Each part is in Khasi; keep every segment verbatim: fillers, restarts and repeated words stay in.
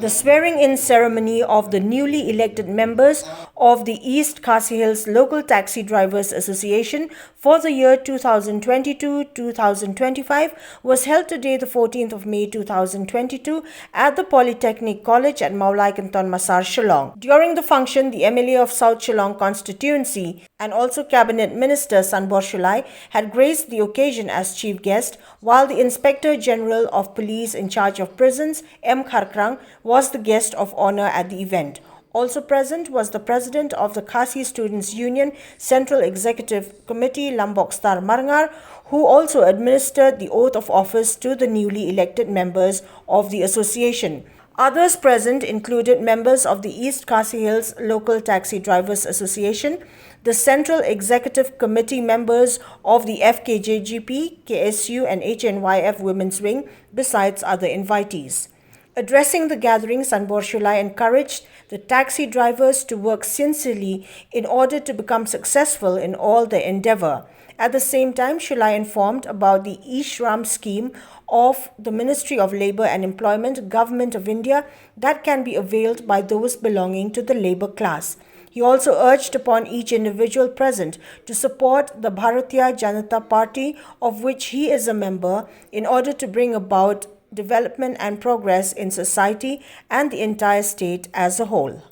The swearing-in ceremony of the newly elected members of the East Khasi Hills Local Taxi Drivers Association for the year two thousand twenty-two two thousand twenty-five was held today, the fourteenth of May two thousand twenty-two, at the Polytechnic College at Mawlai Kanton Masar, Shillong. During the function, the M L A of South Shillong constituency and also Cabinet Minister Sanbor Shullai had graced the occasion as chief guest, while the Inspector General of Police in charge of prisons, M Kharkrang, was the guest of honor at the event. Also present was the president of the Khasi Students Union Central Executive Committee, Lambok Star Marngar, who also administered the oath of office to the newly elected members of the association. Others present included members of the East Khasi Hills Local Taxi Drivers Association, the Central Executive Committee members of the F K J G P, K S U, and H N Y F Women's Wing, besides other invitees. Addressing the gathering, Sanbor Shullai encouraged the taxi drivers to work sincerely in order to become successful in all their endeavor. At the same time, Shullai informed about the e-Shram scheme of the Ministry of Labour and Employment, Government of India, that can be availed by those belonging to the labour class. He also urged upon each individual present to support the Bharatiya Janata Party, of which he is a member, in order to bring about development and progress in society and the entire state as a whole.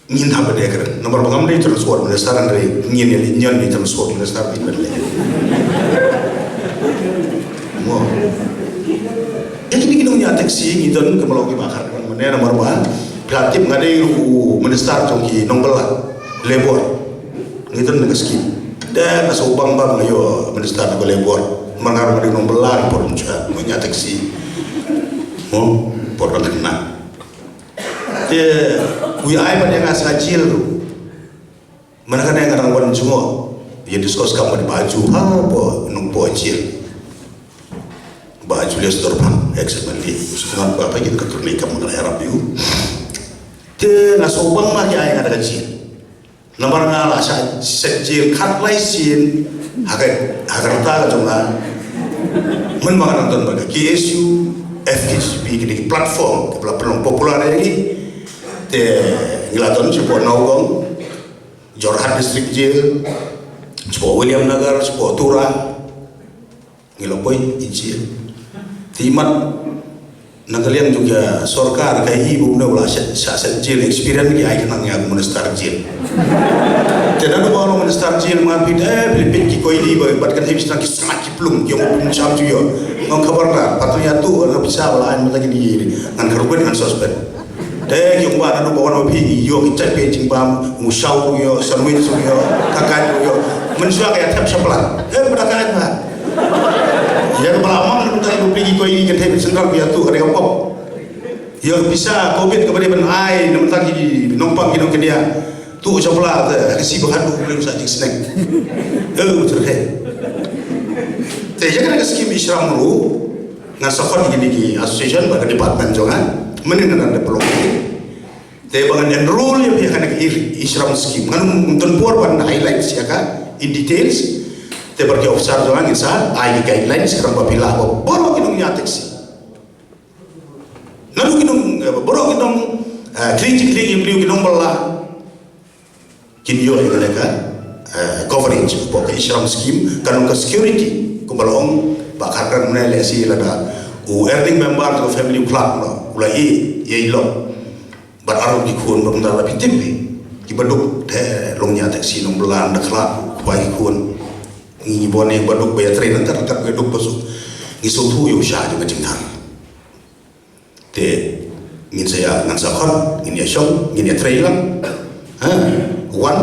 Ngin hap de kren. Nomor ba ngam dei transport minister, hynrei ngin ïa leh, ngin ïa leh transport minister, ngin ïa leh. Mo. Ïa kine ki nongñiah taxi ngi don, kumba la ong i Bah Kharkrang mynne, namar ba phi la tip nga dei ruh u minister jong ki nongbylla, labour. Ngi don ka scheme. Te nga sngewbang ba nga ïoh minister ka labour. Namar nga ruh nga dei nongbylla, ki por mynta nongñiah taxi. Mo, por dang khynnah. Te u ïa ai pat ïa nga sha jail ruh. Mynta kane nga dang wan jngoh ïa discuss kam bad i Bah Ju hapoh, nongpoh jail. Bah Julius Dorphang, ex M L A. Sngewbha ba phi kin ka tur ne kam, nga la ïarap ïa u. Te nga sngewbang ma ki ai nga da ka jail. Namar nga la shah set jail khatlai sien ha ka, ha ka rta ka jong nga. Mynba nga dang don bad ka K S U, F K J G P, kine ki platform kiba la pynlong popular ïa ngi. Te ngi la don shapoh Nowgong, Jorhat District Jail, shapoh Williamnagar, shapoh Tura. Ngi la poi i jail. Te imat na ka liang jong ka sorkar ka i bun ne u la shah, shah set jail, experience ki ai khnang ïa u minister jail. Te naduh ba u long minister jail ma phi, eh, phi peit ki koidi ba, bad kan hip sna ki sna ki plum, ki ong plum cham ju ïoh. Ngam khabar na, patut ïa tu, na pisa ba la ai mynta kine, ngan kyrpad ngan suspend. Te ki ong ba naduh ba wan ma phi, ïoh ki chai phi jingbam, u shaw ruh ïoh, sandwich ruh ïoh, ka kai ruh ïoh. Mynshuwa ka ïa thep shapla. Eh, mynta ka ai na. Ïa ka ba la mang na mynta ki phi ki koidi ki thep central, ïa tu ka dei ka pop. Ïoh pisa covid ka ba dei ban ai na mynta ki nongpang ki nongkyndiah. Tu shapla te ka si ba khadu ka lem sa jingsneng. Eh, u tyrkhei. Te ïa ka dei ka scheme e-Shram ruh. Ngan sa khot ïa kine ki association bad ka department jong nga. Mynne ngan da pynlong. Te ba ngan enroll ïa phi ha kane ka e-, e-Shram scheme. Ngan ym don por ban highlight ïa ka in details. Te bad ki officer jong nga ngin sa ai ki guidelines khnang ba phi lah ba baroh ki nongñiah taxi. Naduh ki nong, eh, baroh ki nong, eh, khlieh jingkhlieh ïa ki nongbylla. Kin ïoh ïa kane ka, eh, coverage hapoh ka e-Shram scheme, ka long ka security, kumba la ong Bah Kharkrang mynne, lehse lada u earning member jong ka family u khlad noh, u la ïeh, ïeh lok. Bad aro ki khun, bad mynta la phi tip hi, ki baduk te longñiah taxi nongbylla, da khlad, khwai ki khun. Ngi bun ïa ki baduk ba ïatrei nangta, nangta ki baduk ba suk. Ngi sngewthuh ïa u sha jong ka jingthar. Te ngin sa ïa, ngan sa khot, ngin ïa shong, ngin ïa trei lang. Ha? Wan,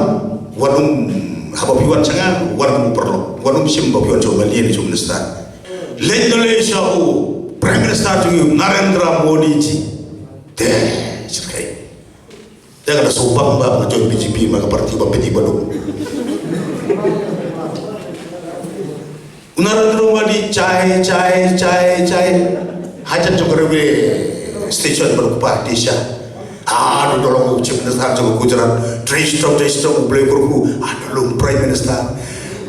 wan um, haba phi wan sha nga, wan um paralok, wan um shim ba phi wan sha u M L A ne sha u minister. Leit noh leit sha u Prime Minister jong ngi u Narendra Modi ji. Te, shirkhei. Te ka da sngewbang ba nga join B J P, ma ka party ba pynïaid baduk. U Narendra Modi chai, chai, chai, chai. Hajan jong ka railway station ba u party sha. Ah, u dei long u chief minister jong ka Gujarat. Trei shitom, trei shitom, u Blei kyrkhu. Ah, u dei long prime minister.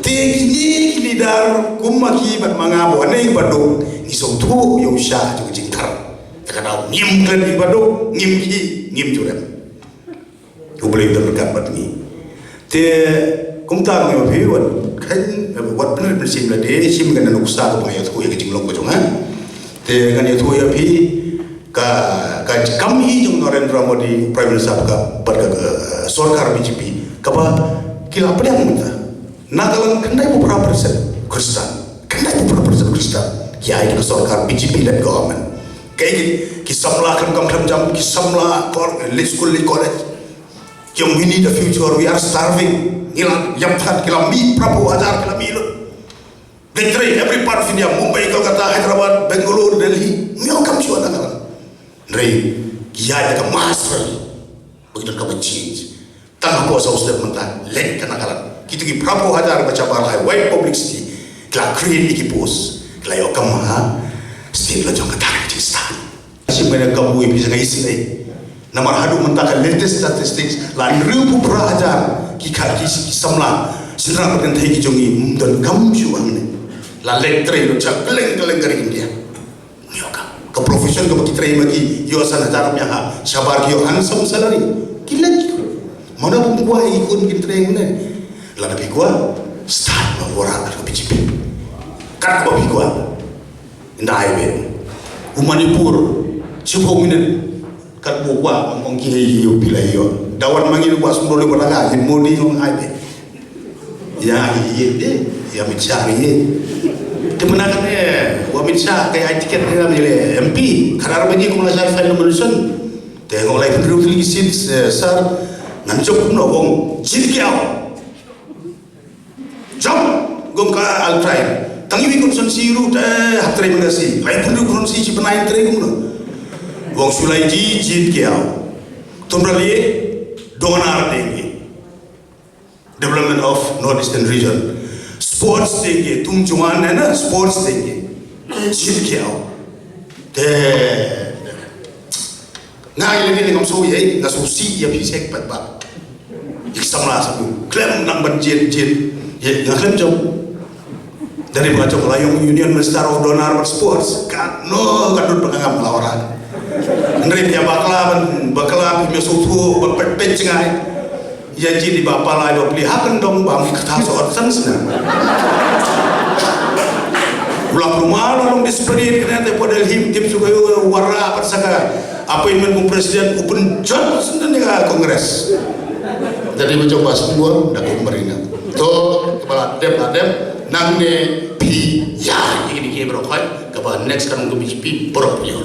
Te kine ki leader kum ma ki bad ma nga ba wan ïa baduk, ngi sngewthuh ïa u sha jong ka jingthar. Ka daw ngim klet ïa ba duk, ngim khih, ngim jurem. U Blei u don ryngkat bad ngi. Te kumta ngi ïa phi wat kheiñ, wat pynrit mynsiem lade, shim ka nuksa kaba ngan ïathuh ïa ka jinglong ka jong nga. Te ngan ïathuh ïa phi ka, ka kam hi jong Narendra Modi, Prime Minister, ka bad ka, ka sorkar B J P kaba ki la pdiang mynta. Nagaland khyndai phew phra percent Khristan. Khyndai phew phra percent Khristan. Ki ai ka sorkar B J P led government. Kaei ki samla khlem kam khlem jam, ki samla kor, leit skul leit college. Ki ong, "We need a future, we are starving." Ngi la ïap than, ki la mih phra phew hajar, ki la mih lut. They trade every part of India, Mumbai, Kolkata, Hyderabad, Bangalore, Delhi. Ngi ong kam shuwa Nagaland. Hynrei ki ïaid da ka mass rally. Ba ki don kaba change. Tang hapoh saw step mynta leit ka Nagaland. Kito ki phra phew hajar ba shabar, la ai wai publicity, ki la create ïa ki post, ki la ïoh kam ha state la jong kata ka jingstar. Shi mynta ka buh ïa phi sa ka isynei. Namar haduh mynta ka latest statistics la hynriew phew phra hajar ki kha ki, ki samla shynrang bad kynthei ki jong ngi ym don kam shuh hangne. La leit trei lut sha kylleng kylleng ka ri India. Ïoh ka, ka profession kaba ki trei ma ki ïoh san hajar ym ïa ha, shabar ki ïoh handsome salary. Ki leit. Mano bym kwah ïa ki khun kin trei mynne. Lada phi kwah, start ma wanrah ka B J P. Kat kaba phi kwah. Ynda ai beit. U Manipur, shiphew minit. Kat ba u kwah, ong ong ki hei ïoh phi la ïoh. Da wan ma ngi u kwah sumdor le ba la ka, ïa Modi ong ai beit. Ïa, ïa, ïa, ïa Amit Shah, ïa. Te mynta kane, u Amit Shah, ka ai ticket ïa, ïa M P. Khadar baje kum la shah final nomination. Te ngong lai pynriew tylli ki seat, eh, sir. Ngan jop kumno, ong, jied ki aw. Jop, ong ka I'll try. Tang ïa wi constituency ruh, te hap trei mynta shi. Lai pynriew constituency shi bnai trei kumno. Ong shu lai jied, jied ki aw. Tum ra lieh, Donar deng ki. Development of North Eastern Region. Sports deng ki, tum jong nga ne na, sports deng ki. Jied ki aw. Te. Nga ïa lade ngam shu ïa, nga shu sih ïa phi sek pat ba. Ïa ki samla sa ku. Khlem nang ban jied, jied. Ïa, nga khlem jop. Dari ba jop la ïong Union Minister of Donar bad Sports. Ka, no, ka dut ba nga ngam la ora. Hynrei ïa bakla ban, bakla phi me shu thu, ban pet pet jngai. Ïa jied i ba palai ba pli ha kyndong ba mi kata so ot san sna. Ulak rumah lo long disparate kena te podel him tip suka yo wara pat saka appointment kum president open jot sendiri ka Congress. Jadi macam bas buat dah kumberina. To kepala dem adem nang ne pi ya ini ke berokoi kepala next kan ke B J P berok yo.